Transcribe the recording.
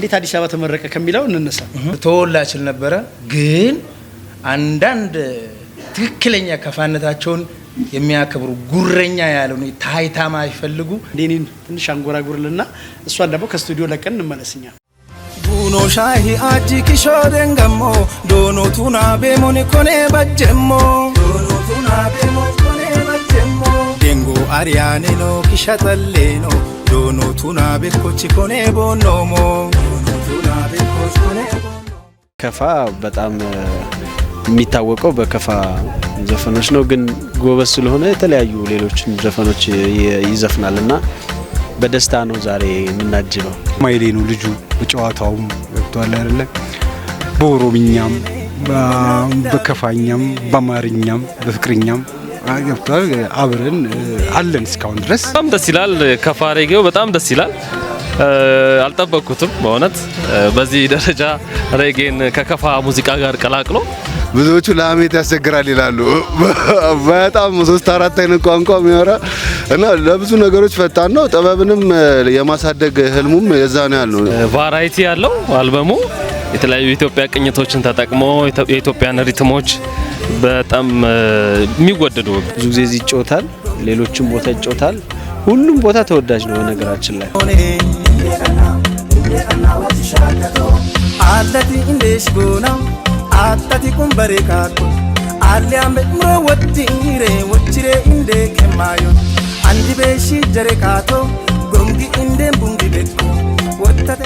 እንዴት አዲስ አበባ ተመረቀ ከሚለው እንነሳ። ተወላ ችል ነበረ፣ ግን አንዳንድ ትክክለኛ ከፋነታቸውን የሚያከብሩ ጉረኛ ያልሆኑ ታይታ ማይፈልጉ እኔን ትንሽ አንጎራጉርልና እሷን ደግሞ ከስቱዲዮ ለቀን እንመለስኛ። ቡኖ ሻሂ አጂ ኪሾ ደንገሞ ዶኖ ቱና ቤሞን ኮኔ በጀሞ ዴንጎ አርያኔኖ ኪሸጠሌኖ ዶኖ ቱና ቤኮች ኮኔ ቦኖሞ። ከፋ በጣም የሚታወቀው በከፋ ዘፈኖች ነው። ግን ጎበዝ ስለሆነ የተለያዩ ሌሎችን ዘፈኖች ይዘፍናል እና በደስታ ነው ዛሬ የምናጅበው። ማይሌ ነው ልጁ፣ በጨዋታውም ገብቷል አይደለ? በኦሮምኛም፣ በከፋኛም፣ በአማርኛም፣ በፍቅርኛም ገብቷል። አብረን አለን እስካሁን ድረስ። በጣም ደስ ይላል። ከፋ ሬጌው በጣም ደስ ይላል። አልጠበቅኩትም በእውነት በዚህ ደረጃ ሬጌን ከከፋ ሙዚቃ ጋር ቀላቅሎ። ብዙዎቹ ለሀሜት ያስቸግራል ይላሉ። በጣም ሶስት አራት አይነት ቋንቋ የሚያወራ እና ለብዙ ነገሮች ፈጣን ነው። ጥበብንም የማሳደግ ህልሙም የዛ ነው ያለው። Variety ያለው አልበሙ የተለያዩ የኢትዮጵያ ቅኝቶችን ተጠቅሞ የኢትዮጵያን rhythm ኦች በጣም የሚወደዱ ብዙ ጊዜ እዚህ ይጫወታል፣ ሌሎችም ቦታ ይጫወታል። ሁሉም ቦታ ተወዳጅ ነው በነገራችን ላይ። አለቲ እንዴሽ ጎና አታቲ ኩንበሬ ካኮ አሊያም ምሮ ወዲሬ ወችሬ እንዴ ከማዮ አንዲ ቤሺ ጀሬ ካቶ ጎንጊ እንዴን ቡንጊ ቤኮ ወተተ።